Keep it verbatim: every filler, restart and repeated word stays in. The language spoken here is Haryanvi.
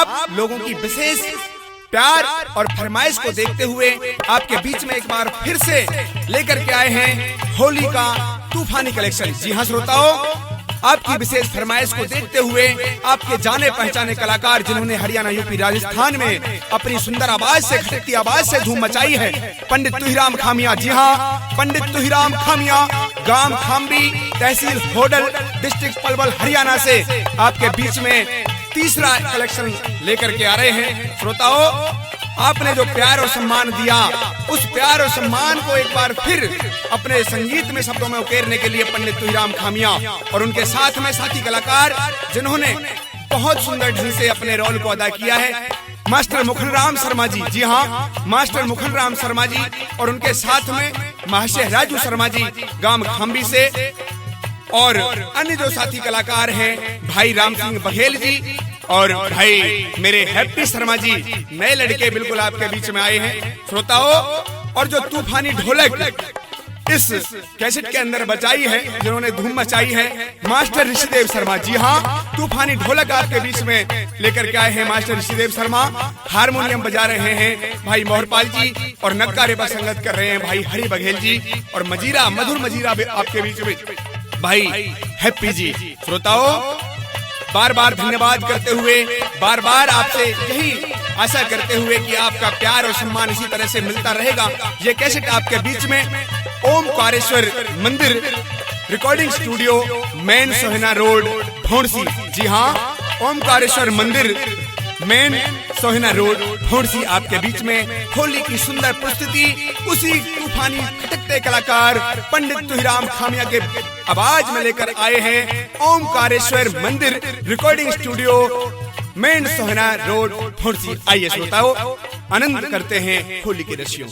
आप लोगों की विशेष प्यार और फरमाइश को देखते हुए आपके बीच में एक बार फिर से लेकर के आए हैं होली का तूफानी कलेक्शन। जी हाँ श्रोताओ, आपकी विशेष फरमाइश को देखते हुए आपके जाने पहचाने कलाकार, जिन्होंने हरियाणा, यूपी, राजस्थान में अपनी सुंदर आवाज से, खटकती आवाज से धूम मचाई है, पंडित तुहिराम खामिया। जी हाँ, पंडित तुहिराम खामिया, गांव खाम्बी, तहसील होडल, डिस्ट्रिक्ट पलवल, हरियाणा से आपके बीच में तीसरा कलेक्शन लेकर के आ रहे हैं। श्रोताओ, आपने जो प्यार और सम्मान दिया, उस प्यार और सम्मान को एक बार फिर अपने संगीत में, शब्दों में उकेरने के लिए पंडित तुहिराम खामिया और उनके साथ में साथी कलाकार, जिन्होंने बहुत सुंदर ढंग से अपने रोल को अदा किया है, मास्टर मुखन राम शर्मा जी। जी हाँ, मास्टर मुखन राम शर्मा जी और उनके साथ में महाशय राजू शर्मा जी, गांव खाम्बी से, और अन्य जो साथी कलाकार हैं, भाई राम सिंह बघेल जी और भाई मेरे हैप्पी शर्मा जी, नए लड़के बिल्कुल आपके बीच में आए हैं श्रोताओ। और जो तूफानी ढोलक इस कैसेट के अंदर बजाई है, जिन्होंने धूम मचाई है, मास्टर ऋषिदेव शर्मा। जी हाँ, तूफानी ढोलक आपके बीच में लेकर के आए हैं मास्टर ऋषिदेव शर्मा। हारमोनियम बजा रहे हैं भाई मोहरपाल जी और नगाड़े पर संगत कर रहे हैं भाई हरि बघेल जी और मजीरा, मधुर मजीरा भी आपके बीच में भाई हैप्पी जी। श्रोताओ, बार बार धन्यवाद करते हुए, बार बार आपसे यही आशा करते हुए कि आपका प्यार और सम्मान इसी तरह से मिलता रहेगा। ये कैसेट आपके बीच में ओमकारेश्वर मंदिर रिकॉर्डिंग स्टूडियो, मेन सोहना रोड, भौंडसी। जी हाँ, ओमकारेश्वर मंदिर, मेन सोहना रोड, भौंडसी आपके बीच में होली की सुंदर प्रस्तुति, उसी तूफानी खटकते कलाकार पंडित तुहिराम खामिया के आवाज में लेकर आए हैं ओमकारेश्वर मंदिर रिकॉर्डिंग स्टूडियो, मेन सोहना रोड, भौंडसी। आइए श्रोताओं, आनंद करते हैं होली की रसियों।